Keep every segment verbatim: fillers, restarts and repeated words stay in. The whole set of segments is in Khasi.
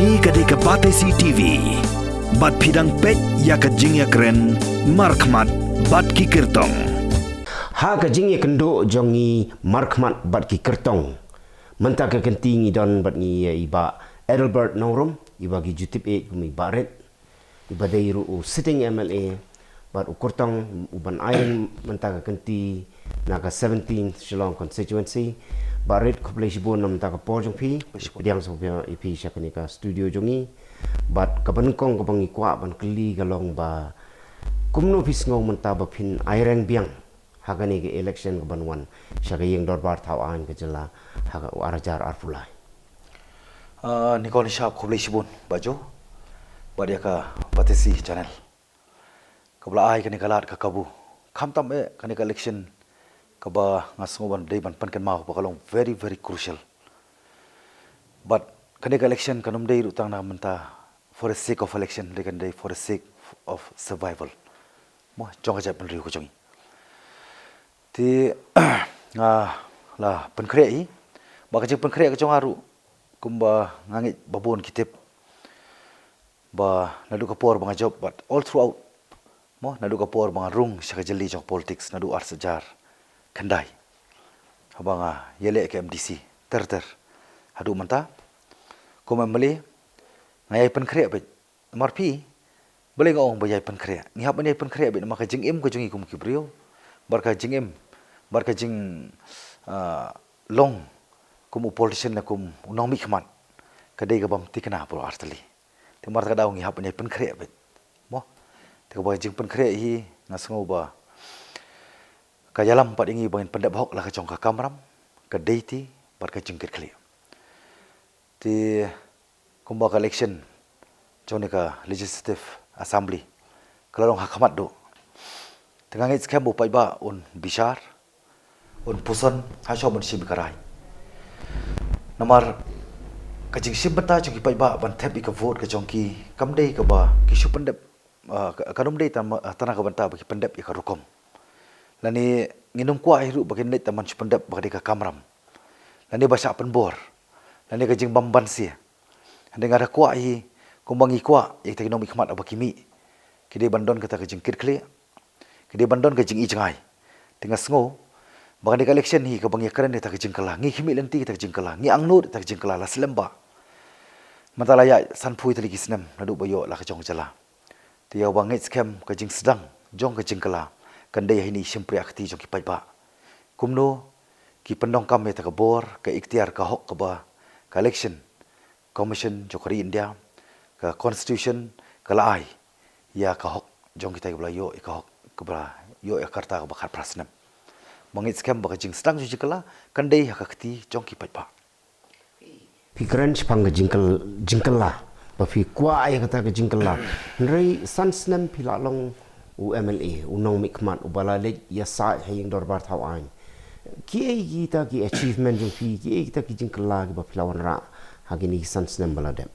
Ïa ka dei ka Batesi T V. Bad phi dang peit ïa ka jingïakren markhmat bad ki kyrtong. Ha ka jingïakynduh jong ngi markhmat bad ki kyrtong, mynta ka kynti ngi don bad ngi ïa i Bah Adelbert Nongrum, iba ki ju tip eh kum i Bah Rit, iba dei ruh u sitting M L A, bad u kyrtong uban ai mynta ka kynti na ka seventeenth Shillong constituency. Bah Rit, khublei shibun na mynta ka por jong phi. Khublei shibun. Pdiang sngewbha ïa phi sha kane ka studio jong ngi. Bad kaba nyngkong kaba ngi kwah ban kylli ka long ba kumno phi sngew mynta ba phin aireng biang ha kane ka election kaban wan sha ka ïing dorbar thaw aiñ ka jylla ha ka ar hajar arphew lai? Ah, nyngkong nyngshap khublei shibun Bah Jo bad ïa ka Batesi Channel kaba la ai kane ka lad ka kabu. Khamtam eh kane ka election kaba nga sngew ban dei ban pynkynmaw ba ka long very, very crucial. Bad kane ka election kan ym dei ruh tang na mynta for the sake of election, dei kan dei for the sake of survival, mo, jong ka jaitbynriew ka jong ngi. Te nga la pynkhreh hi, ba ka jingpynkhreh ka jong nga ruh kumba nga ngeit ba bun ki tip ba naduh ka por ba nga jop bad all throughout, mo, naduh ka por ba nga rung sha ka jylli jong politics naduh ar hajar khyndai, haba nga ïaleh ka M D C ter ter haduh mynta, kum M L A nga ïai pynkhreh beit. Namar phi, balei nga ong ba ïai pynkhreh? Ngi hap ban ïai pynkhreh beit namar ka jingim ka jong ngi kum ki briew, bad ka jingim, bad ka jing, ah, long kum u politician ne kum u nongmihkhmat ka dei ka bym thikna baroh artylli. Te namar kata ka daw ngi hap ban ïai pynkhreh beit, mo. Te kaba jingpynkhreh hi nga sngew ba ka ïalam pat ïa ngi ba ngin pyndep hok la ka jong ka kamram, ka deiti bad ka jingkitkhlieh. Te kumba ka election jong kane ka Legislative Assembly ka la long ha khmat duh, te nga ngeit skhem ba u paidbah un bishar, un puson ha shuwa ban shim ïa ka rai. Namar ka jingshim bynta jong ki paidbah ban thep ïa ka vote ka jong ki kam dei kaba ki shu pyndep, ah, ka, kan ym dei tang, ah, tang na ka bynta ba ki pyndep ïa ka rukom. Lane ngin ym kwah hi ruh ba kin leit tang ban shu pyndep ba ka dei ka kamram, lane ba shah pynbor, lane ka jingbym banse. Hynrei nga da kwah hi kumba ngi kwah ïa kita ki nongmihkhmat ba ki mih, ki dei ban don kata ka jingkitkhlieh, ki dei ban don ka jingijngai. Te nga sngew ba kane ka election hi kaba ngi ïakren ïa kata ka jingkylla, ngi khmih lynti ïa kata ka jingkylla, ngi angnud ïa kata ka jingkylla la slem bha. Mynta la ïaid sanphew tylli ki snem naduh ba ïoh la ka jong ka jylla. Te ïa uba ngeit skhem ka jingsdang jong ka jingkylla kan dei ha ine i shympriahkti jong ki paidbah. Kumno ki pyndonkam ïa kata ka bor, ka iktiar, ka hok kaba ka Election Commission jong ka ri India, ka Constitution ka la ai ïa ka hok jong kita kiba la ïoh ïa ka hok, kaba la ïoh ïa ka rta kaba khatphra snem. Ba ngeit skhem ba ka jingsdang jong ka jingkylla kan dei ha ka kti jong ki paidbah. Phi kren shaphang ka jingkyl-, jingkylla, ba phi kwah ïa kata ka jingkylla. Hynrei san snem phi la long u M L A, u nongmihkhmat uba la leit ïasaid ha ïing dorbar thaw aiñ. Kiei kita ki achievement jong phi, kiei kita ki jingkylla kiba phi la wanrah ha kine ki san snem ba la dep?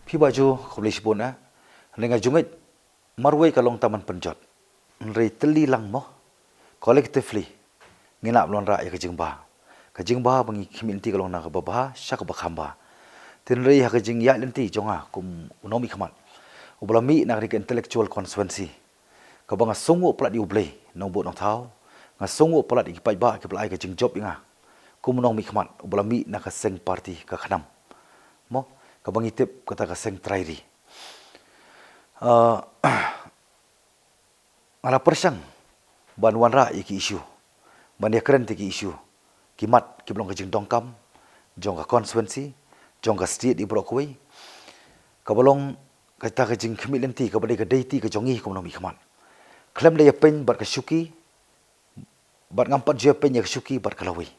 Phi Bah Jo, khublei shibun eh. Hynrei nga ju ngeit marwei ka long tang ban pynjot. Hynrei tylli lang mo, collectively ngin hap ban wanrah ïa ka jingbha. Ka jingbha ba ngi khmih lynti ka long na kaba bha sha kaba kham bha. Te hynrei ha ka jingïaid lynti jong nga kum u nongmihkhmat uba la mih na ka ri ka intellectual constituency kaba nga sngewnguh palat ïa U Blei Nongbud Nongthaw, nga sngewnguh palat ïa ki paidbah kiba la ai ka jingjop ïa nga kum u nongmihkhmat uba la mih na ka seng party ka KHNAM, mo, kaba ngi tip kata ka seng trai ri. Ah, nga la pyrshang ban wanrah ïa ki issue, ban ïakren ïa ki issue, ki mat kiba long ka jingdonkam jong ka constituency, jong ka state ïa baroh kawei, kaba long kata ka jingkhmih lynti kaba dei ka deiti ka jong ngi kum u nongmihkhmat. Khlem da ïapeiñ bad ka shuki, bad ngam pat ju ïapeiñ ïa ka shuki bad ka lawei.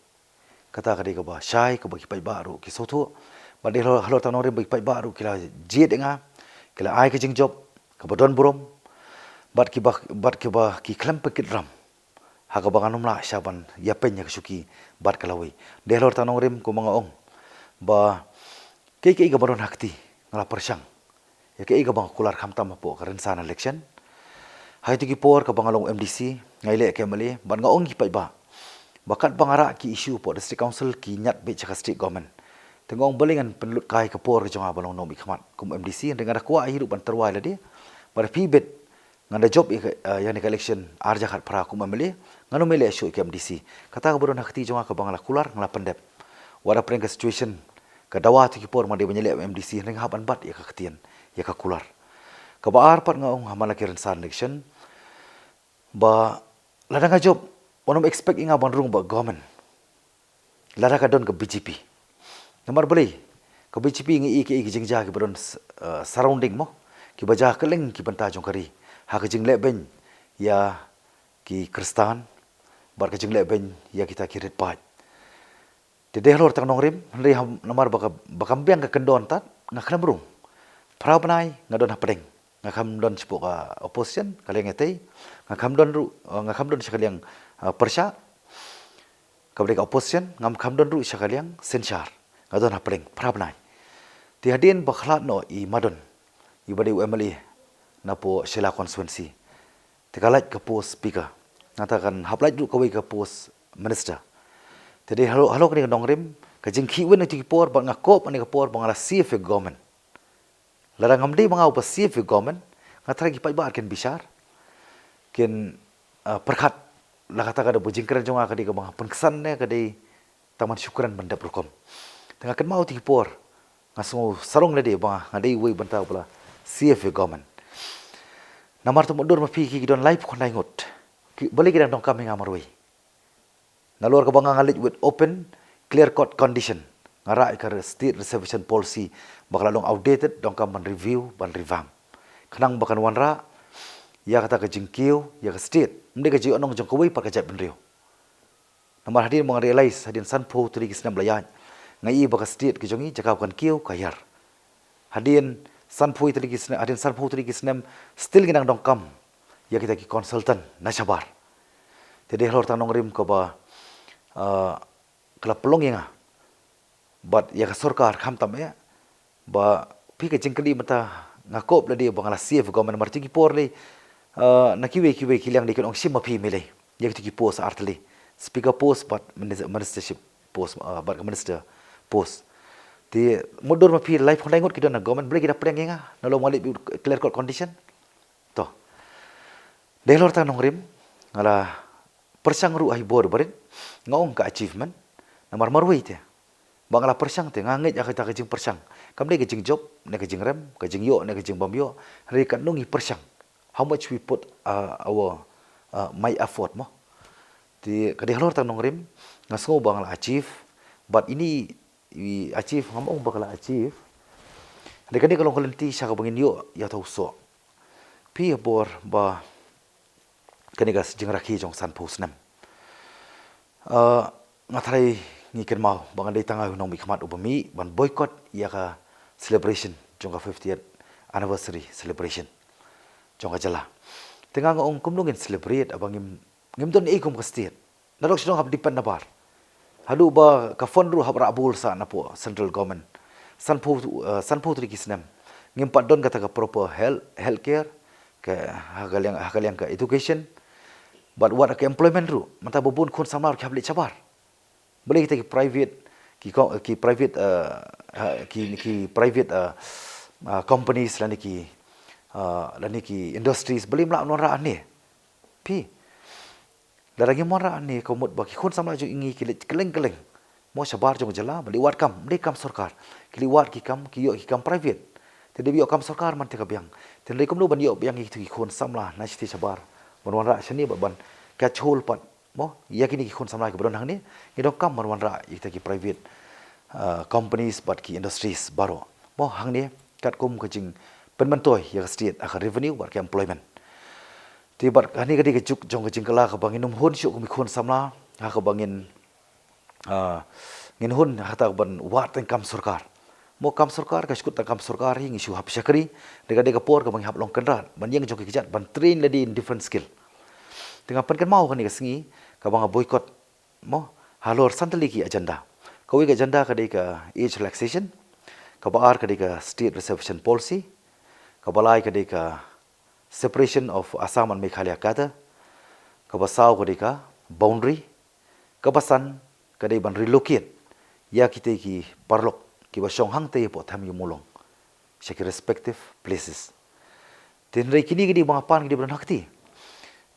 Kata ka dei kaba shai kaba ki paidbah ruh ki sngewthuh. Bad dei halor, halor tang nongrim ba ki paidbah ruh ki la jied ïa nga, ki la ai ka jingjop kaba don burom, bad kiba, bad kiba ki khlem pynkit ram ha kaba ngan ym lah shuh ban ïapeiñ ïa ka shuki bad ka lawei. Dei halor tang nongrim kumba nga ong ba kaei kaei kaba don ha kti nga la pyrshang ïa kaei kaba nga kular khamtam hapoh ka rynsan election. Ha kito ki por kaba nga long M D C, nga ïaleh ka M L A, bad nga ong ïa ki paidbah ba katba nga rah ki issue hapoh District Council ki ñiad beit sha ka State Government. Te nga ong balei ngan pynlut kai ka por ka jong nga ban long nongmihkhmat kum M D C, hynrei nga da kwah hi ruh ban tyrwa ïa lade. Bad phi bit ngan da jop ïa ka, eh, ïa kane ka election ar hajar khatphra kum M L A, ngan ym leh shuh ïa ka M D C. Kata kaba don ha kti jong nga kaba nga la kular nga la pyndep. Wat la pdeng ka situation ka dawa tu ki por ma dei ban ïaleh M D C, hynrei nga hap ban bat ïa ka ktien, ïa ka kular. Kaba ar pat nga ong ha man la ki rynsan election, ba lada nga jop, wat nym expect ïa nga ban rung bad government lada ka don ka B J P. Namar balei? Ka B J P ngi i ki, i ki jingjia kiba don s-, eh, surrounding mo, kiba jia kylleng ki bynta jong ka ri, ha ka jinglehbeiñ ïa ki Khristan bad ka jinglehbeiñ ïa kita ki rit paid. Te dei halor tang nongrim, hynrei ha, namar ba ka, ba kam biang ka kyndon tad, nga khlem rung. Phra bnai nga don hapdeng. Nga khlem don shapoh ka opposition, ka liang ïatei. Nga khlem don ruh, eh, nga khlem don sha ka liang, eh, pyrshah. Kaba dei ka opposition, ngam khlem don ruh sha ka liang synshar. Nga don hapdeng, phra bnai. Te hadien ba khlad noh i Madon, iba dei u M L A napoh Shella constituency, te ka lait ka post speaker. Nangta kan hap lait ruh kawei ka post minister. Te dei halor, halor kane ka nongrim, ka jingkhih win na kito ki por, bad nga kop kane ka por ba nga la safe ïa ka government. Lada ngam dei ma nga uba safe ïa ka government, nga tharai ki paidbah kin bishar, kin, ah, pyrkhat, la kata ka dei ba jingkren jong nga ka dei kaba nga pynksan ne ka dei tang ban shu kren ban dep rukom. Te nga kynmaw kito ki por, nga sngew sarong lade ba nga dei uwei bynta uba la safe ïa ka government. Namar te mutdur ma phi ki, ki don laiphew khyndai ngut. Ki, balei ki dang donkam ïa nga marwei? Nalor kaba nga, nga leit with open, clear cut condition. Nga rah ïa ka re-, state reservation policy ba ka la long outdated, donkam ban review, ban revamp. Khnang ba kan wanrah ïa kata ka jingkiew ïa ka state, ym dei ka jingïohnong jong kawei pat ka jaitbynriew. Namar hadien ba nga realize, hadien sanphew tylli ki snem la ïaid, nga i ba ka state ka jong ngi, jaka ba kan kiew, ka hiar. Hadien sanphew tylli ki snem, hadien sanphew tylli ki snem, still ngi nang donkam ïa kita ki consultant na shabar. Te dei halor tang nongrim kaba, ah, ka la pynlong ïa nga bad ïa ka sorkar, khamtam eh, ba phi, ka jingkylli mynta, nga kop lade ba nga la safe ïa ka government, namar kito ki por lei, ah, na kiwei kiwei ki liang dei kin ong shim ma phi, me lei, ïa kito ki post ar tylli, speaker post bad minis-, ministership post, ah, bad ka minister post. Te mutdur ma phi, laiphew khyndai ngut ki don ha government, balei ki da pdiang ïa nga, nalor ba nga leit clear cut condition? To. Dei halor tang nongrim, nga la pyrshang ruh ha ki bor barit, nga ong ka achievement, namar marwei te ba nga la pyrshang te, nga ngeit ïa kata ka jingpyrshang. Kam dei ka jingjop ne ka jingrem, ka jingïoh ne ka jingbym ïoh, hynrei katno ngi pyrshang. How much we put, uh, our, uh, my effort mo. Te ka dei halor tang nongrim, nga sngew ba nga la achieve, bad ine i achieve, ngam ong ba ka la achieve. Hynrei kane ka long ka lynti sha kaba ngin ïoh ïa uta u soh. Phi, ha bor ba kane ka jingrakhe jong sanphew snem, ah, nga tharai ngi kynmaw ba nga dei tang u nongmihkhmat uba mih ban boycott ïa ka celebration jong ka fiftieth anniversary celebration jong ka jylla. Te nga, nga ong kumno ngin celebrate haba ngim, ngim don ei kum ka state. Nadong sha dong hap depend nabar. Haduh ba ka fund ruh hap rah bul sah napoh central government. Sanphew, eh, sanphew tylli ki snem, ngim pat don kata ka proper health, healthcare, ka, ha ka liang, ha ka liang ka education. Bad wat ka employment ruh, mynta ba bun khun samla ruh ki hap leit shabar. Balei kita ki private, ki ko-, ki private, eh, ha, ki, ki private, eh, eh, companies lane ki, eh, lane ki industries, balei ym lah wanrah hangne? Phi, lada ngim wanrah hangne, ka mut ba ki khun samla jong ngi ki leit kylleng kylleng mo shabar jong ka jylla ban leit wad kam, ym dei kam sorkar. Ki leit wad ki kam, ki ïoh ki kam private. Te dei ba ïoh kam sorkar man te ka biang. Te hynrei kumno ban ïoh biang ïa kito ki khun samla na shatei shabar ban wanrah shane bad ban, ka chol pat mo ïa kine ki khun samla kiba don hangne, ngi donkam ban wanrah ïa kita ki private, uh, companies bad ki industries baroh mo hangne, katkum ka jingpynmyntoi ïa ka state ha ka revenue bad ka employment. Te bad kane ka dei ka juk jong ka jingkylla kaba ngin ym hun shuh kum ki khun samla ha kaba ngin, ah, ngin hun ha kata ban wad tang kam sorkar. Mo kam sorkar, ka shu kut tang kam sorkar hi, ngi shu hap shakri, te ka dei ka por kaba ngi hap long kynrad ban ïeng jong ki kjat, ban train lade in different skill. Te nga pynkynmaw kane ka sngi kaba nga boycott mo halor san tylli ki agenda. Kawei ka agenda ka dei ka age relaxation, kaba ar ka dei ka state reservation policy, kaba lai ka dei ka separation of Assam and Meghalaya cadre, kaba saw ka dei ka boundary, kaba san ka dei ban relocate ïa kitei ki paralok kiba shong hangtei hapoh Them Ïew Mawlong sha ki respective places. Te hynrei kine ki dei ba nga pan ki dei ba don ha kti.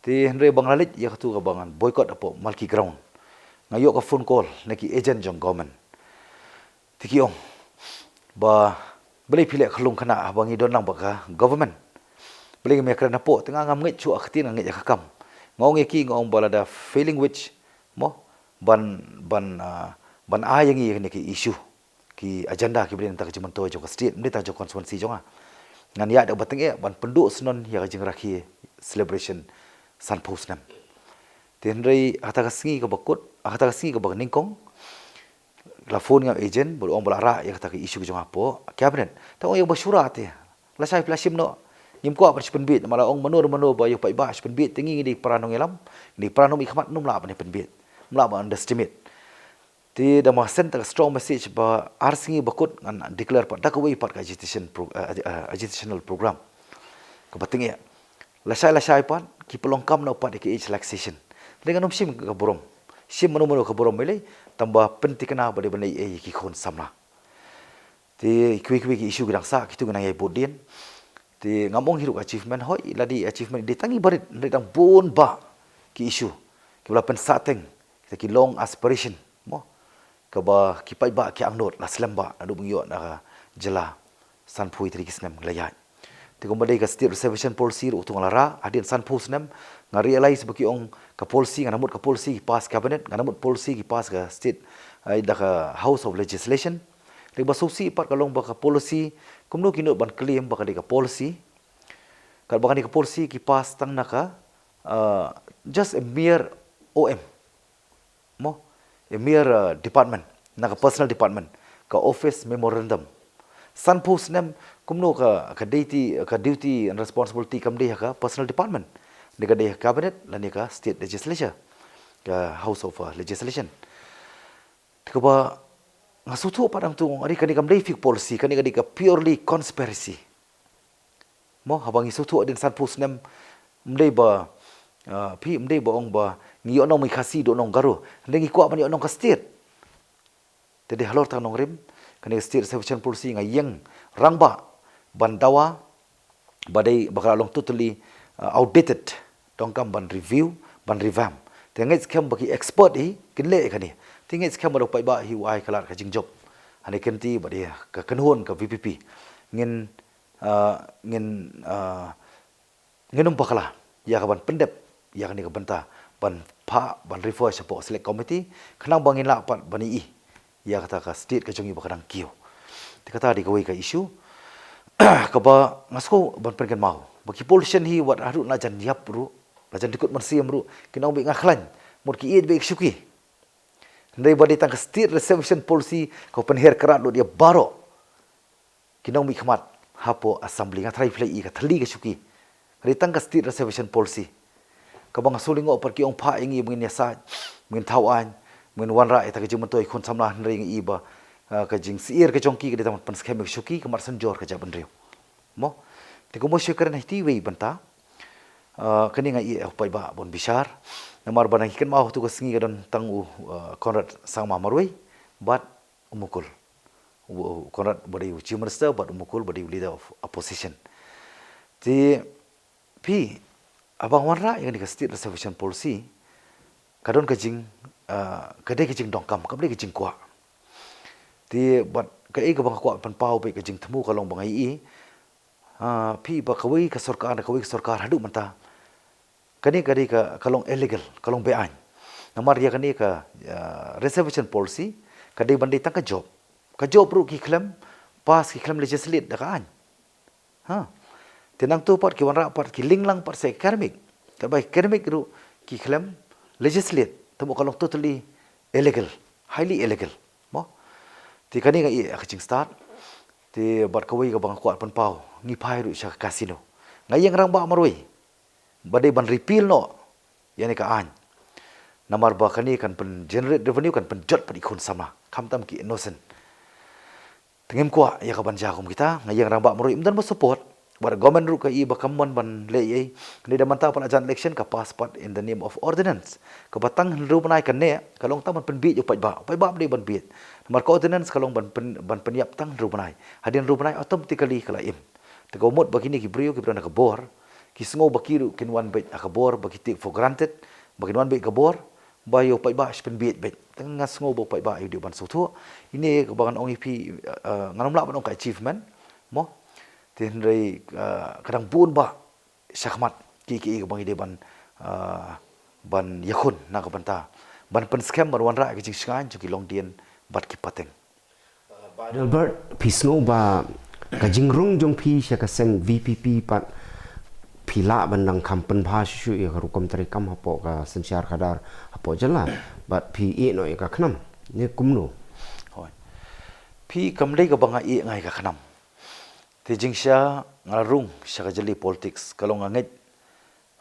Te hynrei ba nga la leit ïa katu kaba ngan boycott hapoh Malki Ground, nga ïoh ka phone call na ki agent jong government. Te ki ong ba balei phi leh khlung khynnah haba ngi don lang bad ka government. Balei ngim ïakren hapoh, te nga ngam ngeit shuh ha ka ktien, nga ngeit ïa ka kam. Nga ong ïa ki, nga ong ba lada failing which, mo, ban, ban, ah, ban ai ïa ngi ïa kine ki issue, ki agenda kiba dei na ka bynta ka jingmyntoi jong ka state, ym dei tang jong ka constituency jong nga. Ngan ïaid da kaba tyngeh ban pynduh syndon ïa ka jingrakhe celebration sanphew snem. Te hynrei ha kata ka sngi kaba kut, ha kata ka sngi kaba nyngkong, la phone nga agent, ba la ong ba la rah ïa kata ka issue ka jong nga hapoh cabinet. Te ong ïa kaba shu rah te, lashai phi la shim noh. Ngim kwah ban shu pynbieit, namar la ong mano mano ba ïoh paidbah shu pynbieit, te ngi ngi dei para nongïalam, ngi dei para nongmihkhmat, ym lah ban ïa pynbieit, ym lah ban underestimate. Te da ma send ta ka strong message ba ar sngi ba kut ngan declare pat da kawei pat ka agitation pro-, eh, eh, agitational program kaba tyngeh. Lashai lashai pat ki pynlong kam noh pat ïa ka age relaxation. Te ngan ym shim ka burom, shim mano mano ka burom, balei? Tang ba pynthikna ba dei ban leh ei ïa ki khun samla. Te kiwei kiwei ki issue ki dang sah, kitu ki nang ïai bud dien. Te ngam ong hi ruh ka achievement, hooid, la dei achievement, dei tang i barit, dei tang bun bah ki issue kiba la pynsahteng, kita ki long aspiration, mo, kaba ki paidbah ki angnud la slem bah naduh ba ngi ïoh na ka jylla sanphew tarik ki snem ngi la ïaid. Te kumba dei ka state reservation policy ruh, utu nga la rah hadien sanphew snem. Nga realize ba ki ong ka policy, nga nang mut ka policy ki pass cabinet, nga nang mut policy ki pass ka state, eh, da ka House of Legislation. Dei ba sngewsih pat ka long ba ka policy, kumno ki nud ban claim ba ka dei ka policy, katba kane ka policy ki pass tang na ka, uh, just a mere O M, mo, a mere, uh, department, na ka personal department, ka office memorandum. Sanphew snem, kumno ka, ka duty, ka duty and responsibility kam dei ha ka personal department, ne ka dei ha cabinet lane ka state legislature, ka House of, uh, Legislation. Te kaba nga sngewthuh pat hangtu, nga ong, ari, kane kam dei fake policy, kane ka dei ka purely conspiracy. Mo, haba ngi sngewthuh hadien sanphew snem, ym dei ba, ah, phi, ym dei ba ong ba ngi ïoh nong mih Khasi duh nong Garo, hynrei ngi kwah ban ïoh nong ka state. Te dei halor tang nongrim kane ka state reservation policy, nga ïeng rangbah ban dawa ba dei ba ka la long totally, uh, outdated, donkam ban review, ban revamp. Te nga ngeit skhem ba ki expert hi kin leh ïa kane. Te nga ngeit skhem ba u paidbah hi u ai ka lad ka jingjop. Hane kynti ba dei ka kynhun ka V P P ngin, uh, ngin, uh, ngin ym bakla ïa ka ban pyndep ïa kane ka bynta, ban phah, ban refer shapoh select committee, khnang ba ngin lah pat ban ïohi ïa kata ka state ka jong ngi ba ka dang kiew. Te kata dei kawei ka issue kaba nga sngewbha ban pynkynmaw ba ki politician hi, wat haduh na jan ïap ruh, na jan dkut mynsiem ruh, kin ong beit nga khlaiñ, mut ki ïeit beit ki shuki. Hynrei ba dei tang ka state reservation policy ka pynher krat lut ïa baroh ki nongmihkhmat hapoh assembly. Nga tharai phi la ïohi ka thylli ka shuki. Ka dei tang ka state reservation policy kaba nga sngewlyngngoh pat ki ong phah ïa ngi ba ngin ïasaid, ba ngin thaw aiñ, ba ngin wanrah ïa kata ka jingmyntoi khun samla, hynrei nga i ba, ah, ka jingsyier ka jong ki ka dei tang ban pynskhem ïa ka shuki, ka mat synjor ka jaitbynriew. Mo? Te kumba shu kren ha kti wei bynta, ah, kane nga i, eh, u paidbah ban bishar. Namar ba nang kynmaw ha tu ka sngi ka don tang u, ah, Conrad Sangma Marwei bad u Mukul. U, u Conrad ba dei u Chief Minister bad u Mukul ba dei u Leader of Opposition. Te phi, haba nga wanrah ïa kane ka state reservation policy, ka don ka jing, ah, ka dei ka jingdonkam, kam dei ka jingkwah. Te bad kaei kaba nga kwah pynpaw beit ka jingthmu ka long ba nga i, ah, phi, ba kawei ka sorkar na kawei ka sorkar haduh mynta, kane ka dei ka, ka long illegal, ka long be-aiñ. Namar ïa kane ka, ah, reservation policy ka dei ban dei tang ka jop. Ka jop ruh ki khlem pass, ki khlem legislate da ka aiñ. Ha. Te nangtu pat ki wanrah pat, ki link lang pat sha academic. Katba academic ruh ki khlem legislate, te mo, ka long totally illegal, highly illegal. Mo? Te kane nga i ka jingstad. Te bad kawei kaba nga kwah pynpaw, ngi phai ruh sha ka casino. Nga ïeng rangbah marwei ba dei ban repeal noh ïa kane ka aiñ. Namar ba kane kan pyn-generate revenue, kan pynjot pat ïa ki khun samla, khamtam ki innocent. Te ngim kwah ïa ka ban jia kum kita. Nga ïeng rangbah marwei, ym don ba support. Bad government ruh ka i ba kam mon ban leh ei ei. Kane da mynta pat la jan election ka pass pat in the name of ordinance, kaba tang hynriew bnai ka neh, ka long tang ban pynbieit ïa u paidbah. U paidbah ym dei ban bieit. Namar ka ordinance ka long ban pyn, ban pynïap tang hynriew bnai. Hadien hynriew bnai automatically ka la im. Te ka mut ba kine ki briew kiba don ha ka bor, ki sngew ba ki ruh kin wan beit ha ka bor ba ki take for granted, ba kin wan beit ka bor, ba ïa u paidbah shu pynbiej beit. Te nga sngew ba u paidbah ïa u dei ban sngewthuh. Ine kaba ngan ong ïa phi, eh, ngan ym lah ban ong ka achievement, mo. Te hynrei, eh, ka dang bun ba shakhmat ki, ki, kaba ngi dei ban, ah, ban ïakhun na ka bynta ban pynskhem ban wanrah ka jingshngaiñ jong ki longdien bad ki pateng. Bah Adelbert, phi sngew ba ka jingrung jong phi sha ka seng V P P pat phi lah ban nang kham pynbha shuh shuh ïa ka rukom treikam hapoh ka synshar khadar hapoh jylla, bad phi ïeh noh ïa ka KHNAM ne kumno? Hooid. Phi, kam dei kaba nga ïeh nga ïa ka KHNAM. Te jingshisha nga la rung sha ka jylliew politics ka long nga ngeit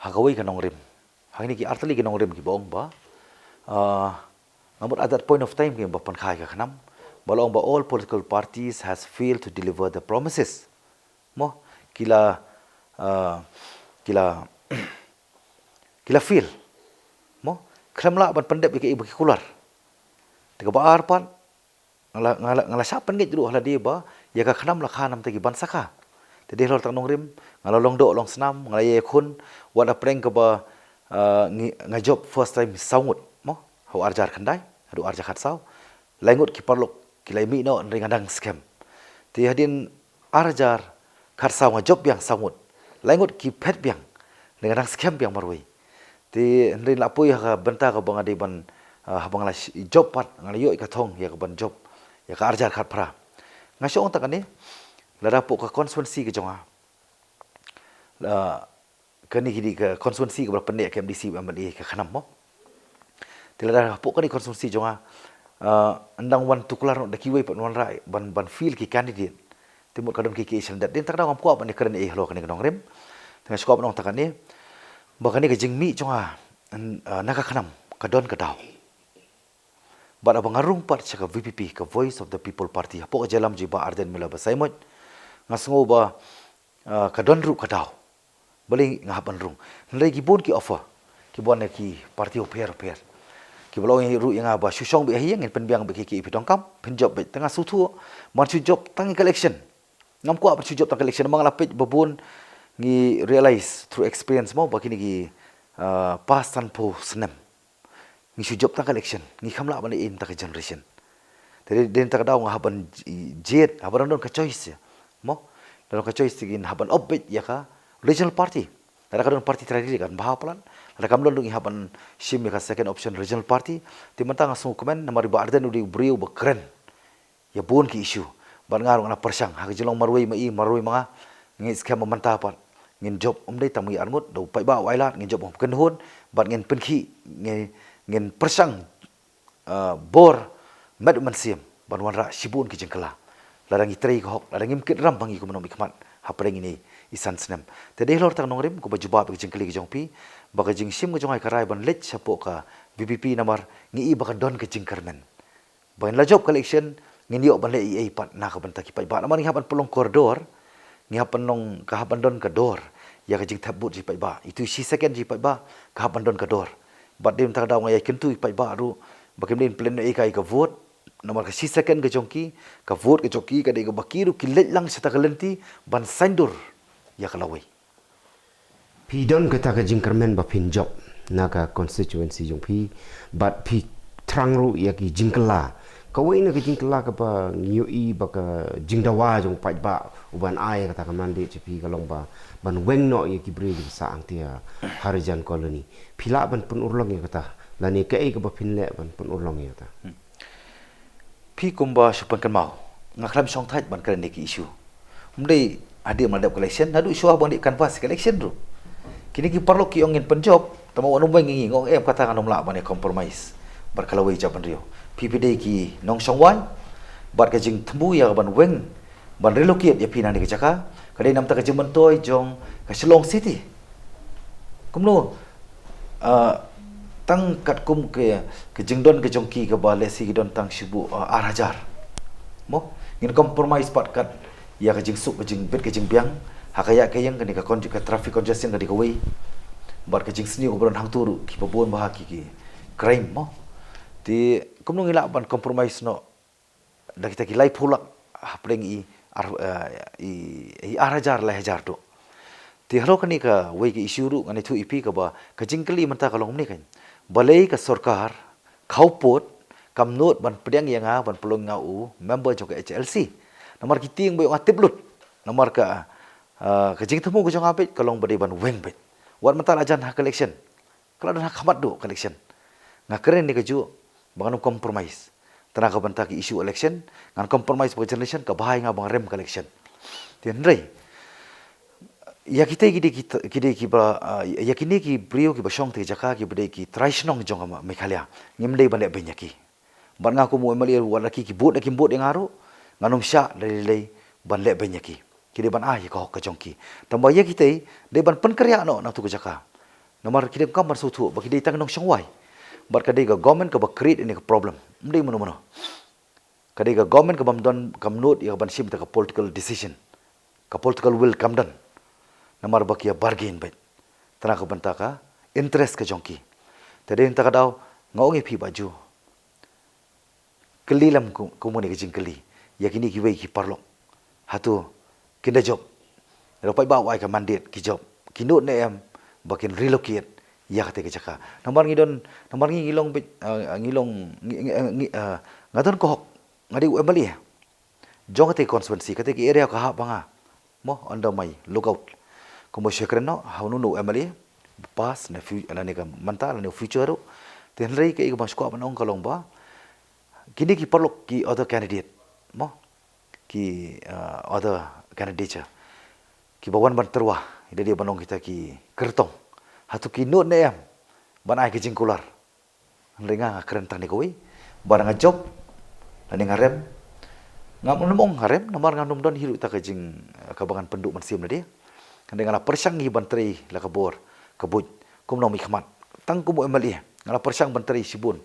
ha kawei ka nongrim. Ha kine ki artylli ki nongrim kiba ong ba, ah, nga mut at that point of time kiba pynkha ïa ka KHNAM, ba la ong ba all political parties has failed to deliver the promises. Mo, ki la, ah, ki la, ki la fail. Mo, khlem lah ban pyndep ïa kaei ba ki kular. Te kaba ar pat, nga la, nga la, nga la shah pynngeit ruh ha lade ba ïa ka KHNAM la kha na bynta ki ban sakha. Te dei halor tang nongrim, nga la long doh long snam, nga la ïakhun, wat la pyrshang kaba, ah, ngi, nga jop first time saw ngut, mo, ha u arhajar khyndai haduh arhajar khatsaw. Lai ngut ki paralok ki la mih noh hynrei nga dang skhem. Te hadien arhajar khatsaw nga jop biang saw ngut. Lai ngut ki phet biang hynrei nga dang skhem biang marwei. Te hynrei la poi ha ka bynta kaba nga dei ban, ah, haba nga la sh-, jop pat, nga la ïoh ïa ka thong ïa ka ban jop ïa ka arhajar khatphra. Nga shu ong tang kane, lada hapoh ka constituency ka jong nga, la, kane ki dei ka constituency kaba la pynneh ka M D C, M L A, ka KHNAM, mo. Te lada hapoh kane constituency jong nga, ah, ynda wan tuklar noh da kiwei pat wanrah ban, ban field ki candidate, te mut ka don ki, ki issue dei. Te tang da ngam kwah ban ïakren ei halor kane ka nongrim. Te nga shu kwah ban ong tang kane ba kane ka jingmih jong nga, ah, na ka KHNAM ka don ka daw. Bad haba nga rung pat sha ka V P P, ka Voice of the People Party, hapoh ka jingïalam jong i Bah Ardent Miller Basaiawmoit, nga sngew ba, ah, ka don ruh ka daw. Balei nga hap ban rung? Hynrei ki bun ki offer kiba wan na ki party bapher bapher, kiba la ong ruh ïa nga ba shu shong beit ha ïing, ngin pynbiang beit ïa kiei kiei ba phi donkam, phin jop beit. Te nga sngewthuh ban shu jop tang ïa ka election. Ngam kwah ban shu jop tang ka election, namar nga la peit ba bun, ngi realize through experience, mo, ba kine ki, ah, past sanphew snem ngi shu jop tang ka election, ngi kham lah ban leh ei na ka generation. Te dei, dei na kata ka daw nga hap ban j-, jied, haba dang don ka choice, mo. Dang don ka choice te ngin hap ban opt beit ïa ka regional party. Lada ka don party trai, kan bha palat. Lada kam don ruh ngi hap ban shim ïa ka second option, regional party. Te mynta nga sngewkmen namar i Bah Ardent u dei u briew ba kren ïa bun ki issue. Bad nga ruh nga la pyrshang ha ka jinglong marwei ma i, marwei ma nga. Ngi skhem ba mynta pat ngin jop, ym dei tang ma i arngut, da u paidbah u ailad, ngin jop ha ka kynhun bad ngin pynkhih, ngin, ngin pyrshang, ah, bor met mynsiem ban wanrah shibun ki jingkylla. Lada ngi trei ka hok, lada ngim kit ram ba ngi kum nongmihkhmat hapdeng ine i san snem. Te dei halor tang nongrim, kumba jubab ïa ka jingkylli ka jong phi, ba ka jingshim ka jong nga ka rai ban leit shapoh ka V P P namar ngi i ba ka don ka jingkyrmen. Ba ngin la jop ka election, ngin ïoh ban leh ei ei pat na ka bynta ki paidbah. Namar ngi hap ban pynlong koridor, ngi hap ban long, ka hap ban don ka dor ïa ka jingthep vote jong ki paidbah. Itu shi second jong ki paidbah ka hap ban don ka dor. Bad dei na kata ka daw nga ïakyntu ïa ki paidbah ruh ba kim dei ban pynlehnohei ïa ka vote, namar ka shi second ka jong ki, ka vote ka jong ki ka dei kaba ki ruh ki leit lang sha kata ka lynti ban saiñdur ïa ka lawei. Phi don kata ka jingkyrmen ba phin jop na ka constituency jong phi, bad phi thrang ruh ïa ki jingkylla. Kawei na ka jingkylla kaba ngi ïohi ba ka jingdawa jong u paidbah uban ai kata ka mandate sha phi ka long ba ban weng noh ïa ki briew kiba sah hangtei ha Harijan Colony. Phi lah ban pynurlong ïa kata, lane kaei kaba phin leh ban pynurlong ïa kata? Hmm. Phi, kumba shu pynkynmaw, nga khlem shongthait ban kren ïa ki issue. Ym dei hadien ba la dep ka election, naduh shuwa ba ngi dep canvass ka election ruh kine ki paralok ki ong ngin pynjop, tangba wat nym weng ïa ngi, nga ong em, kata ngan nym lah ban ïa compromise bad ka lawei jait bynriew. Phi, phi dei ki nongshong wai, bad ka jingthmu ïa ka ban weng, ban relocate ïa phi na kane ka jaka, ka dei na bynta ka jingmyntoi jong ka Shillong City. Kumno, ah, tang katkum ka, ka jingdon ka jong ki kaba lehse ki don tang shu buh, ah, ar hajar. Mo, ngin compromise pat kat ïa ka jingsuk, ka jingbit, ka jingbiang ha ka ïaid ka ïeng, kane ka con-, ka traffic congestion ka dei kawei. Bad ka jingsniew kaba don hangto ruh, kiba bun bha ki, ki crime, mo. Te kumno ngi lah ban compromise noh da kita ki laiphew lak hapdeng i ar, eh, i, i ar hajar lai hajar duh. Te halor kane kawei ka issue ruh ngan ïathuh ïa phi kaba ka jingkylli mynta ka long kumne kan. Balei ka sorkar khawpud kam nud ban pdiang ïa nga ban pynlong nga u member jong ka H L C. Namar ki tieng ba ïoh nga tip lut. Namar ka, ah, ka jingthmu ka jong nga beit ka long ba dei ban weng beit. Wat mynta la jan ha ka election. Ka la don ha khmat duh ka election. Nga kren ne kajuh ba ngan ym compromise. Tang na ka bynta ka issue election, ngan compromise bad ka generation, ka bha ïa nga ba nga rem ka election. Te hynrei ïa kita ki dei ki, ki dei kiba, ah, ïa kine ki briew kiba shong te jaka kiba dei ki trai shnong jong ka Meghalaya. Ngim dei ban leh beiñ ïa ki. Bad nga kum u M L A wat la ki ki bud da kim bud ïa nga ruh, ngan ym shah da lei lei ban leh beiñ ïa ki. Ki dei ban ai ïa ka hok ka jong ki. Tangba ïa kitei dei ban pynkynriah noh na tu ka jaka. Namar ki dei kam ban sngewthuh ba ki dei tang nongshong wai. Bad ka dei ka government kaba create ïa ka problem. Ym dei mano mano. Ka dei ka government kaba ym don, kam nud ïa ka ban shim ïa ka political decision. Ka political will kam don. Namar ba ki ïa bargain beit. Tang na ka bynta ka interest ka jong ki. Te dei na kata ka daw nga ong ïa phi ba ju kylli lem kum, kum kane ka jingkylli ïa kine kiwei ki paralok. Hato kin da jop? Lada paidbah u ai ka mandate ki jop, ki nud ne em ba kin relocate ïa kata ka jaka? Namar ngi don, namar ngi, ngi long beit, eh, ngi long, ngi, ngi, eh, ngi, eh, nga don ka hok, nga dei u M L A jong kata ka constituency, kata ka area ka hap ba nga mo, under my lookout. Kumba shu kren noh ha uno uno u M L A past ne fu-, lane ka mynta lane future ruh. Te hynrei kaei kaba nga sngewkwah ban ong ka long ba kine ki paralok ki other candidate mo, ki, uh, other candidature kiba wan ban tyrwa, ïa dei ban ong kita ki kyrtong, hato ki nud ne em ban ai ka jingkular? Hynrei nga, nga kren tang ne kawei, ba nga jop lane nga rem. Ngam nym ong nga rem namar ngam don hi ruh ta ka jing, eh, kaba ngan pynduh mynsiem lade. Hynrei nga la pyrshang hi ban trei la ka bor ka buit kum u nongmihkhmat, tang kum u M L A nga la pyrshang ban trei shibun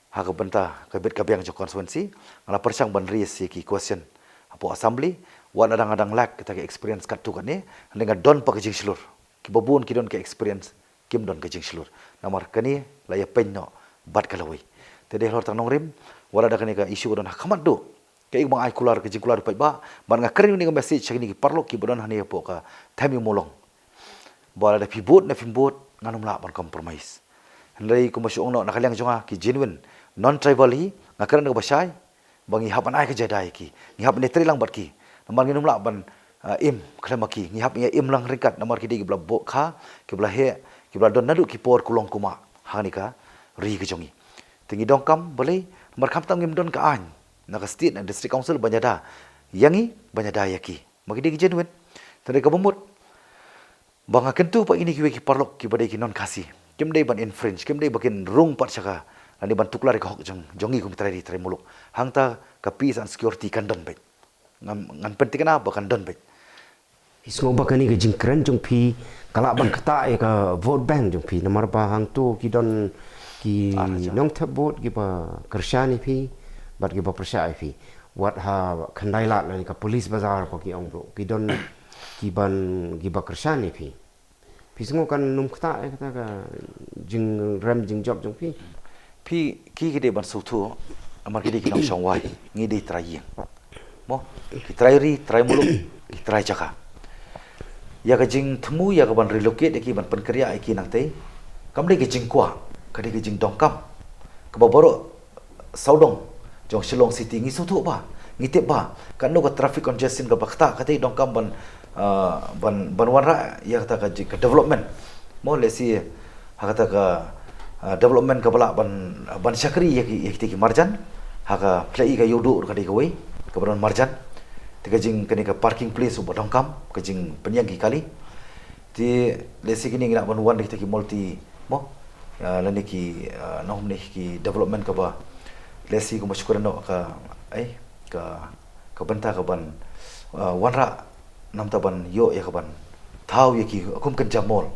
ha ka bynta ka bit ka biang jong constituency. Nga la pyrshang ban raise ïa ki question hapoh assembly. Wat la dang, dang lack kita ki experience katto katne, hynrei nga don pat ka jingshlur. Kiba bun ki don ka experience, kim don ka jingshlur. Namar kane la ïa pynnoh bad ka lawei. Te dei halor tang nongrim, wat la da kane ka issue ka don ha khmat duh, kaei ba nga ai kular, ka jingkular u paidbah, bad nga kren ïa kane ka message sha kine ki paralok kiba don hangne hapoh ka Thaiñ Mawlong. Ba lada phi bud ne phim bud, ngan ym lah ban compromise. Hynrei kumba shu ong noh na ka liang jong nga, ki genuine non-tribal hi, nga kren kaba shai, ba ngi hap ban ai ka jingïada ïa ki, ngi hap ban ïatrei lang bad ki. Namar ngin ym lah ban, ah, im khlem ma ki, ngi hap ban ïa im lang ryngkat, namar ki dei kiba la buh kha, kiba la heh, kiba la don naduh ki por kulong kumah ha kane ka ri ka jong ngi. Te ngi donkam balei? Namar khamtam ngim don ka aiñ na ka state na district council ban ïada ïa ngi, ban ïada ïa ki. Ma ki dei ki genuine. Te dei kaba mut ba nga kyntu pat ïa kine kiwei ki paralok kiba dei ki non-Khasi, kim dei ban infringe, kim dei ba kin rung pat sha ka, lane ban tuklar ïa ka hok jong, jong ngi kum ki trai ri trai muluk. Hangta ka peace and security kan don beit. Ngan, ngan pynthikna ba kan don beit. Phi sngew ba kane ka jingkren jong phi ka lah ban ktah ïa ka vote bank jong phi, namar ba hangto ki don ki nongthep vote kiba kyrshan ïa phi bad kiba pyrshah ïa phi. Wat ha Khyndai Lad lane ka Police Bazar ba ki ong bro, ki don ki ban, kiba kyrshan ïa phi. Phi sngew kan ym ktah ïa kata ka jingrem jingjop jong phi? Phi, ki, ki dei ban sngewthuh, namar ki dei ki nongshong wai, ngi dei trai ïing. Mo, ki trai ri, trai muluk, ki trai jaka. Ïa ka jingthmu ïa ka ban relocate ïa ki, ban pynkynriah ïa ki nangtei, kam dei ka jingkwah, ka dei ka jingdonkam. Kaba baroh sawdong jong Shillong City ngi sngewthuh ba, ngi tip ba katno ka traffic congestion kaba ktah, kata i donkam ban, ah, ban, ban wanrah ïa kata ka ji-, ka development. Mo, lehse ha kata ka, ah, development kaba lah ban, ban shakri ïa ki, ïa kita ki marjan. Ha ka pla i ka Ïewduh ka dei kawei kaba don marjan. Te ka jing, kane ka parking place uba donkam, ka jingpynïeng ki kali. Te lehse kine ngi lah ban wan da kita ki multi, mo, ah, lane ki, ah, nongmne ki development kaba lehse kumba shu kren noh ka, ai, ka, ka bynta ka ban, ah, wanrah namar ban ïoh ïa ka ban thaw ïa ki kum kynja mall.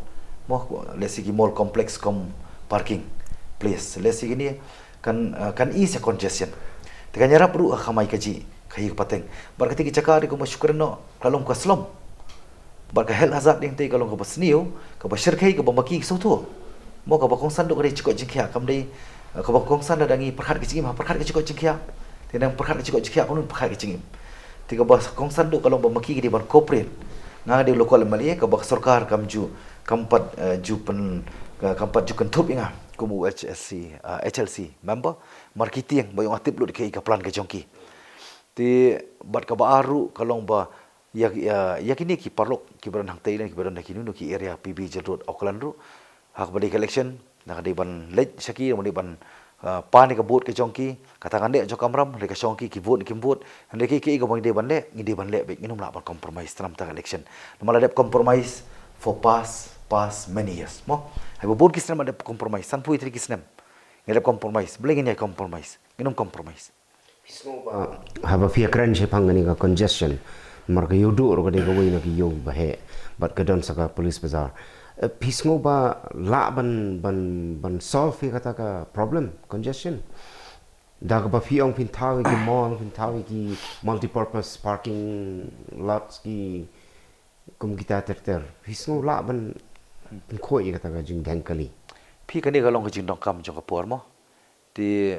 Mo, lehse ki mall complex kum parking place. Lehse kine kan, ah, kan ease ïa congestion. Te kan ïarap ruh ha ka kamai kajih, ka ïing ka pateng. Bad kata ki jaka dei kumba shu kren noh ka long ka slum. Bad ka health hazard dei tei ka long kaba sniew, kaba shyrkhei, kaba ma ki sngewthuh. Mo, kaba kongsan duh ka dei jingkoit jingkhiah, kam dei, eh, kaba kongsan lada ngi pyrkhat ka jingim ha pyrkhat ka jingkoit jingkhiah. Te nang pyrkhat ka jingkoit jingkhiah, kumno pyrkhat ka jingim. Te kaba kongsan duh ka long ba ma ki ka dei ban cooperate. Nga ka dei local M L A kaba ka sorkar kam ju, kam pat, eh, ju pyn, eh, kam pat ju kynthup ïa nga kum u H S C, eh, H L C member. Namar ki tieng ba ïoh nga tip lut kaei ka plan ka jong ki. Te bad kaba ar ruh ka long ba ïa, ïa, ïa kine ki paralok kiba don hangtei lane kiba don ha kino kino ki area, P B Jail Road, Auckland ruh, ha kaba dei ka election, nga dei ban leit sha ki, nga dei ban, ah, pan ïa ka vote ka jong ki. Kata ngan leh jong kamram, hynrei ka shong ki, ki vote ne kim vote. Hynrei kaei kaei kaba ngi dei ban leh, ngi dei ban leh beit, ngin ym lah ban compromise tang namar ka election. Namar la dep compromise for past, past many years, mo? Haba bun ki snem la dep compromise, sanphew tylli ki snem ngi dep compromise. Balei ngin ïai compromise? Ngin ym compromise. Phi sngew ba haba phi ïakren shaphang kane ka congestion, namar ka ïewduh ruh ka dei kawei na ki ïew ba heh, bad ka don sa ka Police Bazar. Eh, phi sngew ba lah ban, ban, ban solve ïa kata ka problem congestion? Da kaba phi ong phin thaw ïa ki mall, phin thaw ïa ki multipurpose parking lots, ki kum kita ter ter. Phi sngew lah ban, ban khuid ïa kata ka jingdheng kali? Phi, kane ka long ka jingdonkam jong ka por, mo? Te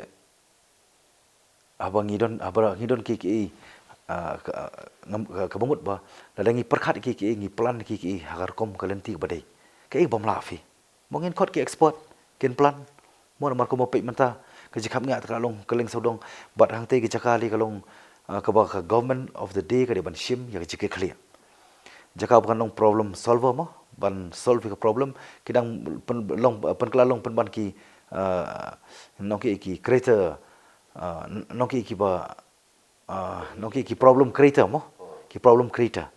haba ngi don, haba ngi don kiei kiei, ah, ka, ah, ngam, ka, kaba mut ba lada ngi pyrkhat kiei kiei, ngi plan kiei kiei ha ka rukom ka lynti kaba dei, kaei bym lah, phi? Mo, ngin khot ki expert kin plan. Mo, namar kumba peit mynta ka jingkhapngiah te ka la long kylleng sawdong, bad hangtei ka jaka lei ka long, ah, kaba ka government of the day ka dei ban shim ïa ka jingkitkhlieh. Jaka ba kan long problem solver, mo, ban solve ïa ka problem, ki dang pyn, long, pynkylla long pynban ki, ah, nongkiei ki creator, ah, nongkiei kiba, ah, nongkiei ki problem creator, mo? Ki problem creator.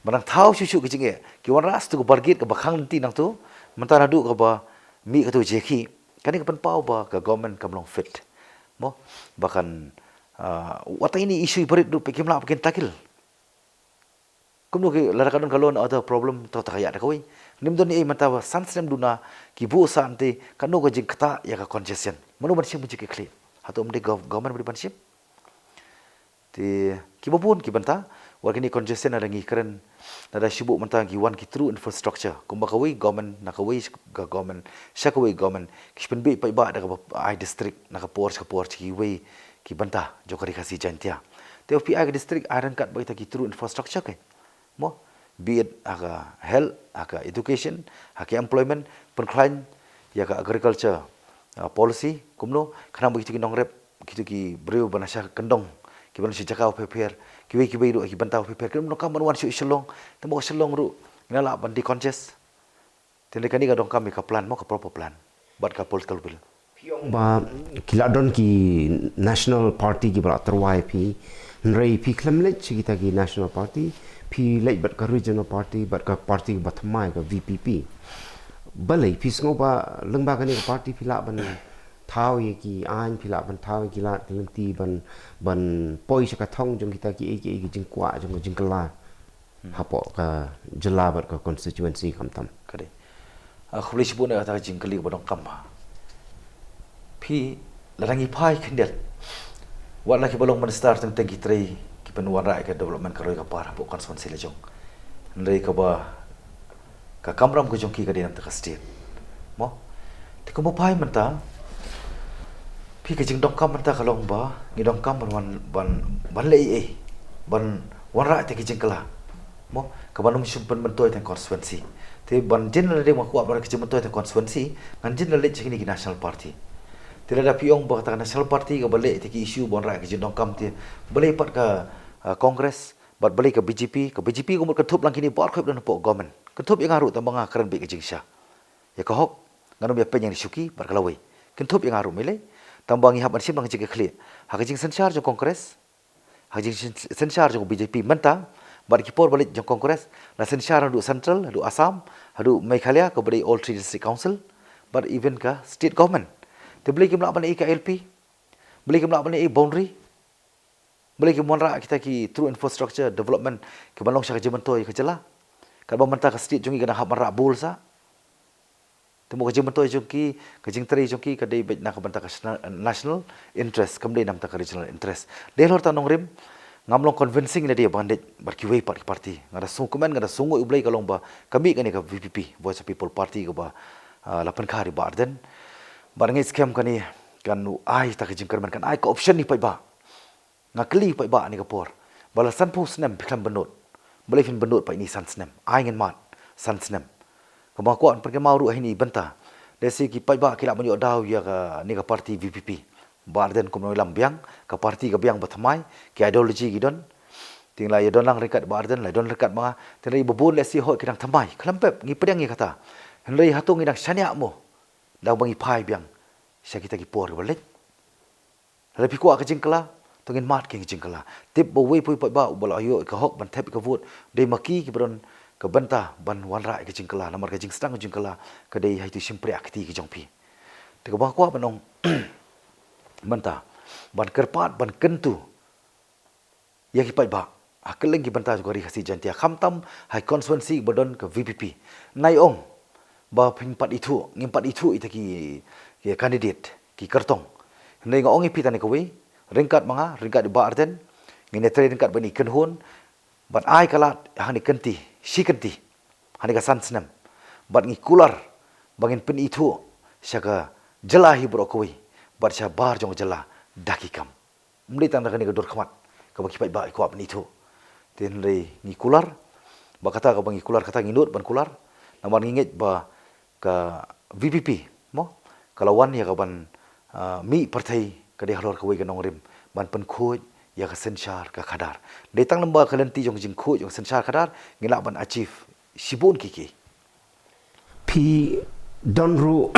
Ba nang thaw shuh shuh ka jingeh, ki wanrah sa tu ka bargit kaba khang lynti nangtu, mynta naduh kaba mih katu jingkhih. Kane ka pynpaw ba ka government kam long fit, mo? Ba kan, ah, wat ine i issue i barit ruh phi, kim lah ba kin tackle. Kumno ki, lada ka don ka law and order problem, to ta ka ïa da kawei. Ngim don ei mynta ba san snem duna ki buh sah, te kano ka jingktah ïa ka congestion? Mano ban shim ka jingkitkhlieh? Hato ym dei gov-, government ba dei ban shim? Te kiba bun ki bynta, wat kine congestion, lada ngi kren, lada shu buh mynta ki wan ki through infrastructure, kumba kawei government na kawei ka government sha kawei government, ki shu pynbeit paidbah da kaba ai district na ka por sha ka por sha kiwei ki bynta jong ka Ri Khasi Jaiñtia. Te phi ai ka district, ai ryngkat bad kita ki through infrastructure, ke, mo? Be it ha ka health, ha ka education, ha ka employment, pynkhlaiñ ïa ka agriculture, ah, policy, kumno, khnang ba kito ki nongrep, kito ki briew ba na sha kyndong, kiba na sha jaka bapher bapher, kiwei kiwei ruh ki bynta bapher bapher, kim donkam ban wan shuh Shillong. Te mo, Shillong ruh ngi lah ban decongest. Te hynrei kane ka donkam ïa ka plan, mo, ka proper plan bad ka political will. Phi ong ba ki la don ki national party kiba la tyrwa ïa phi, hynrei phi khlem leit sha kita ki national party, phi leit bad ka regional party, bad ka party ba thymmai, ka V P P. Balei phi sngew ba lyngba kane ka party phi lah ban thaw ïa ki aiñ, phi lah ban thaw ïa ki lad ki lynti ban, ban poi sha ka thong jong kita kiei kiei ki jingkwah jong ka jingkylla hapoh ka jylla bad ka constituency khamtam? Ka dei, ah, khublei shibun ïa kata ka jingkylli kaba donkam. Phi, lada ngi phai khyndiat, wat la kiba long minister teng teng ki trei, ki pynwanrah ïa ka development ka roi ka par hapoh constituency la jong. Hynrei kaba, ka kamram ka jong ki ka dei na bynta ka state, mo? Te kumba phai mynta, phi, ka jingdonkam mynta ka long ba ngi donkam ban wan, ban, ban leh ei ei, ban wanrah ïa ki jingkylla, mo, kaba nym shym pynmyntoi tang constituency. Te ban jin la dei ma kwah ban ka jingmyntoi tang constituency, ngan jin la leit sha kine ki national party. Te lada phi ong ba kata ka national party kaba leh ïa ki issue, ban wanrah ïa ki jingdonkam, te balei pat ka, ah, Congress bad balei ka B J P? Ka B J P ka mut kynthup lang kine baroh kiba don hapoh government. Kynthup ïa nga ruh, tang ba nga kren beit ka jingshisha. Ïa ka hok, ngan ym ïa pynïeng ïa shuki bad ka lawei. Kynthup ïa nga ruh, balei? Tang ba ngi hap ban shim lang ka jingkitkhlieh. Ha ka jingsynshar jong Congress, ha ka jingsyn-, synshar jong B J P mynta, bad ki por ba leit jong Congress, la synshar haduh central, haduh Assam, haduh Meghalaya, kaba dei All Three District Council, bad even ka state government. Te balei kim lah ban ai ka I L P? Balei kim lah ban ai boundary? Balei kim wanrah kita ki through infrastructure development kiban long sha ka jingmyntoi ka jylla? Katba mynta ka state jong ngi ka dang hap ban rah bul sah. Te mo, ka jingmyntoi jong ki, ka jingtrei jong ki ka dei beit na ka bynta ka shna-, national interest, kam dei na bynta ka regional interest. Dei halor kata nongrim, ngam long convincing lade ba ngan leit bad kiwei pat ki party. Nga da sngewkmen, nga da sngewnguh U Blei ka long ba ka mih kane ka V P P, Voice of People Party, kaba, ah, la pynkha da i Bah Ardent. Bad nga ngeit skhem kane kan ai ïa ka jingkyrmen, kan ai ka option ïa i paidbah. Nga kylli paidbah ha kane ka por, ba la sanphew snem phi khlem bynnud, balei phin bynnud pat ine i san snem? Ai ngin mad san snem. Kaba nga kwah ban pynkynmaw ruh ha ine i bynta, lehse ki paidbah ki lah ban ïoh daw ïa kane ka party VPP. Bah Ardent kumno i lam biang, ka party ka biang ba thymmai, ki ideology ki don. Te nga la ïa don lang ryngkat Bah Ardent, la don ryngkat ma nga. Te hynrei ba bun lehse hooid ki dang thymmai, khlem pep, ngi pdiang ïa kata. Hynrei hato ngi dang shaniah mo da ba ngi phai biang sha kita ki por ba leit? Lada phi kwah ka jingkylla, to ngin mad ka jingkylla. Tip ba uwei pa uwei paidbah uba la ïoh ka hok ban thep ka vote, dei ma ki kiba don ka bynta ban wanrah ka jingkylla, namar ka jingsdang ka jingkylla ka dei ha itu i shympriahkti ka jong phi. Te kaba nga kwah ban ong mynta, ban kyrpad, ban kyntu ïa ki paidbah ha kylleng ki bynta jong ka Ri Khasi Jaiñtia, khamtam ha ki constituency ba don ka VPP. Nai ong ba phin pat ithuh, ngim pat ithuh ita ki, ki candidate, ki kyrtong. Hynrei nga ong ïa phi tang kawei, ryngkat ma nga, ryngkat i Bah Ardent, ngin ïatrei ryngkat bad ine i kynhun, bad ai ka lad hangne kynti shi kynti ha kane ka san snem, bad ngi kular ba ngin pynithuh sha ka jylla hi baroh kawei, bad shabar jong ka jylla da ki kam. Ym dei tang da kane ka dur khmat kaba ki paidbah ki kwah pynithuh. Te hynrei ngi kular ba kata kaba ngi kular, kata ngi nud ban kular, namar ngi ngeit ba ka VPP, mo, ka la wan ïa ka ban, ah, mih pyrthei, ka dei halor kawei ka nongrim, ban pynkhuid ïa ka synshar ka khadar. Dei tang lyngba ka lynti jong ka jingkhuid jong ka synshar khadar ngi lah ban achieve shibun ki ki. Phi don ruh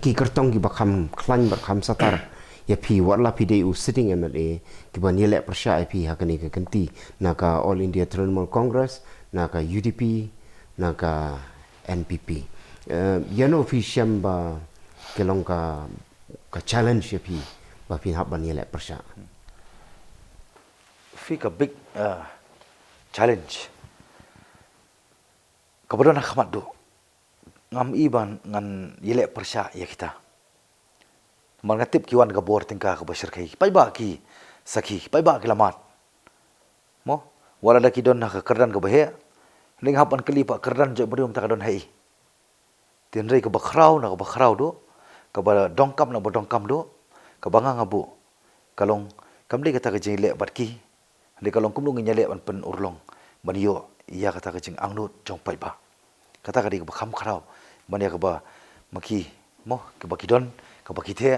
ki kyrtong kiba kham khlaiñ bad kham satar ïa phi, wat la phi dei u sitting MLA, kiban ïaleh pyrshah ïa phi ha kane ka kynti, na ka All India Trinamool Congress, na ka UDP, na ka NPP. Eh, ïano phi shem ba ka long ka, ka challenge ïa phi ba phin hap ban ïaleh pyrshah? Phi, ka big, eh, challenge kaba don ha khmat duh, ngam i ban ngan ïaleh pyrshah ïa kita. Namar nga tip ki wan ka bor tyngka kaba shyrkhei, paidbah ki sakhi, paidbah ki la mad, mo, wat lada ki don ha ka kyrdan kaba heh, hynrei nga hap ban kylli pat, kyrdan jong i briew mynta ka don haei? Te hynrei kaba khraw na kaba khraw duh, kaba donkam na kaba donkam duh, kaba nga nga buh, ka long, kam dei kata ka jingïaleh bad ki, hynrei ka long kumno ngin ïaleh ban pynurlong ban ïoh ïa kata ka jingangnud jong paidbah. Kata ka dei kaba kham khraw ban ïa kaba ma ki, mo, kaba ki don, kaba ki theh.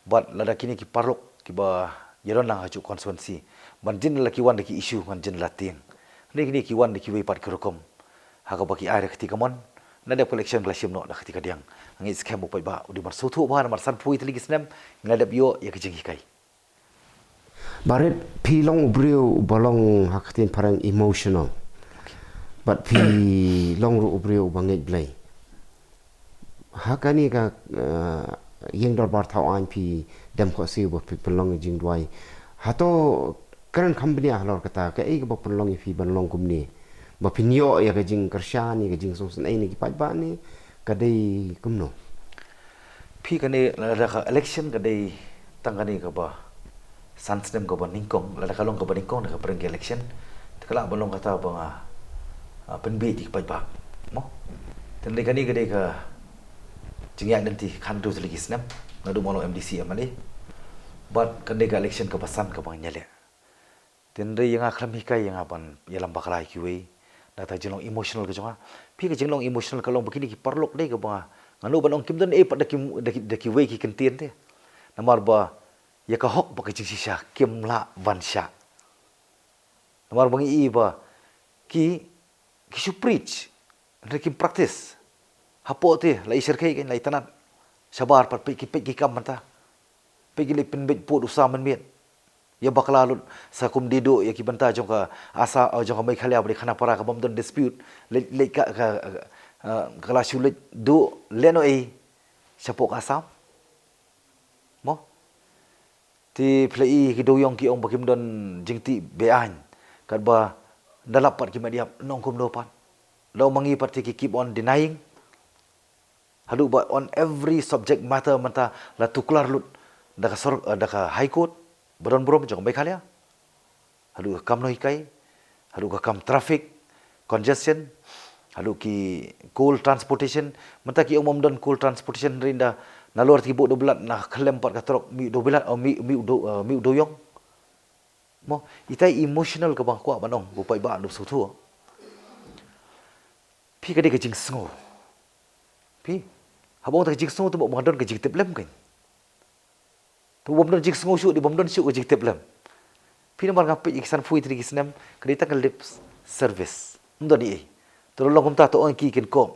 Bad lada kine ki paralok kiba ïadon lang ha kajuh constituency, ban jin la ki wan da ki issue, ngan jin la tieng. Hynrei kine ki wan da kiwei pat ki rukom, ha kaba ki ai da ka kti kamon, la dep ka election ka la shim noh da ka kti kadiang. Nga ngeit skhem u paidbah u dei ban sngewthuh bha, namar sanphew tylli ki snem ngi la dep ïoh ïa ka jinghikai. Barit, phi long u briew uba long, ha ka ktien phareng, emotional. Bad phi long ruh u briew uba ngeit Blei. Ha kane ka, eh, ïing dorbar thaw aiñ phi dem khohsiew ba phi pynlong ïa ka jingduwai. Hato kren kham bniah halor kata, kaei kaba pynlong ïa phi ban long kumne, ba phin ïoh ïa ka jingkyrshan, ïa ka jingsngewsynei na ki paidbah ne ka dei kumno? Phi, kane lada ka election ka dei tang kane kaba san snem kaba nyngkong, lada ka long kaba nyngkong da ka pyrshah election, te ka lah ban long kata ba nga, ah, pynbieit ïa ki paidbah, mo. Te hynrei kane ka dei ka jingïaid lynti khathynriew tylli ki snem naduh ma nga long MDC MLA. Bad kane ka election kaba san kaba nga ïaleh. Te hynrei ïa nga khlem hikai ïa nga ban ïalam bakla ïa kiwei da kata ka jinglong emotional ka jong nga. Phi, ka jinglong emotional ka long ba kine ki paralok dei kaba nga, nga nud ban ong kim don ei pat da ki, da ki, da kiwei ki kyntien te. Namar ba ïa ka hok bad ka jingshisha kim lah ban shah. Namar ba ngi i ba ki, ki shu preach, hynrei kim practice. Hapoh te la i shyrkhei kein, la i tnat. Shabar pat peit ki, peit ki kam mynta. Peit ki leit pynbeit pud u sam mynmiet. Ïa bakla lut sa kum dei duh ïa ki bynta jong ka Assam, eh, jong ka Meghalaya bad ka Khanapara, ka bym don dispute. Leit, leit ka, ka, eh, ka la shu leit duh lehnohei shapoh ka Assam, mo. Te phi la i ki dewïong ki ong ba kim don jingtih be-aiñ, katba da lap pat ki met ïap, nong kumno pat. Da ong ma ngi pat te ki keep on denying. Haduh ba on every subject matter mynta la tuklar lut da ka sor-, eh, da ka High Court ba don burom jong ka Meghalaya. Haduh ka kam nonghikai, haduh ka kam traffic congestion, haduh ki coal transportation. Mynta ki ong ym don coal transportation hynrei nda nalor te ki buh dewbilat, na khyllem pat ka trok mih dewbilat, oh, mih, mih dew-, eh, mih dewïong. Mo, ita i emotional kaba nga kwah ban ong, ba paidbah un sngewthuh. Phi ka dei ka jingsngew. Phi, haba ong ta ka jingsngew te mo ba nga don ka jingtip lem kein. Te bym don jingsngew shuh, dei bym don shuh ka jingtip lem. Phi, namar nga peit ïa ki sanphew tylli ki snem, ka dei tang ka lip service. Ym don ei ei. Te long kumta te ong ki kin kop.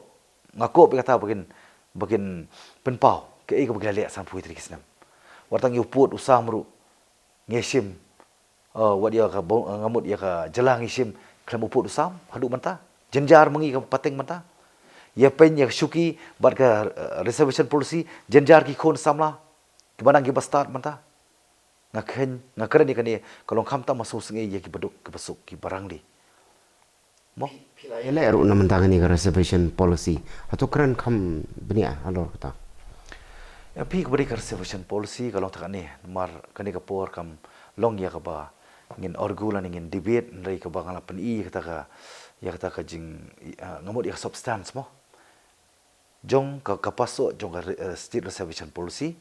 Nga kop ïa kata ba kin, ba kin pynpaw kaei kaba ki la leh sanphew tylli ki snem. Wat tang ïa u pud u sam ruh ngi shim. Uh, wat ïa ka bong, uh, nga mut ïa ka jylla ngi shim khlem u pud u sam haduh mynta. Jynjar ma ngi ka pateng mynta. Ïa pyn ïa ka shuki bad ka, uh, reservation policy, jynjar ki khun samla kiba nang kiba stad mynta. Nga khein, nga kren ïa kane ka long khamtam ha sngewsynei ïa kiba duk kiba suk kiba rangli. Mo? Phi la ïaleh ruh na mynta kane ka reservation policy. Hato kren kham bniah halor kata? Ïa phi, kaba dei ka reservation policy ka long tang kane, namar kane ka por kam long ïa kaba ngin argue lane ngin debate, hynrei kaba nga la pyni ïa kata ka, ïa kata ka jing, ah, nga mut ïa ka substance mo. Jong ka, ka pasoh jong ka re-, eh, State Reservation Policy,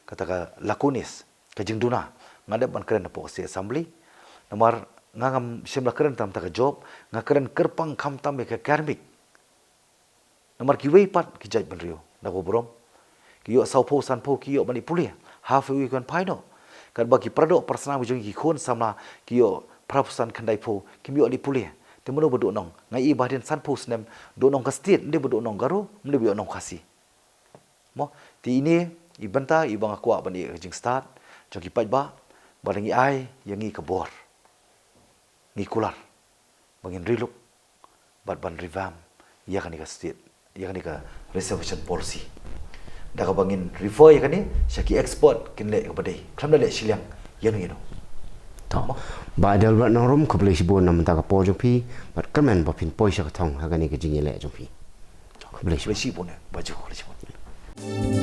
kata ka lakunis, ka jingduna, nga dep ban kren hapoh ka State Assembly. Namar nga ngam shym la kren tang ïa ka job, nga kren kyrpang khamtam ïa ka karmik. Namar kiwei pat ki jaitbynriew, da kaba burom, ki ïoh sawphew sanphew, ki ïoh ban ïa pule, half a week ban phai noh. Katba ki paradoh parasnam jong ki khun samla ki ïoh phraphew san khyndaiphew, kim ïoh leit pule. Te mano ba duh nong? Nga i ba hadien sanphew snem duh nong ka State, ym dei ba duh nong Garo, ym dei ba ïoh nong Khasi. Mo, te ine i bynta iba nga kwah ban ïa ka jingstad jong ki paidbah, ba ngi ai ïa ngi ka bor, ngi kular ba ngin riluk bad ban revamp ïa kane ka State, ïa kane ka reservation policy. Da kaba ngin refer ïa kane sha ki expert kin leh kaba dei, khlem da leh shiliang ïano ïano. To. Bah Adelbert Nongrum, khublei shibun na mynta ka por jong phi, bad kyrmen ba phin poi sha ka thong ha kane ka jingïaleh jong phi. Khublei shibun. Khublei shibun, eh, Bah Ju, khublei shibun.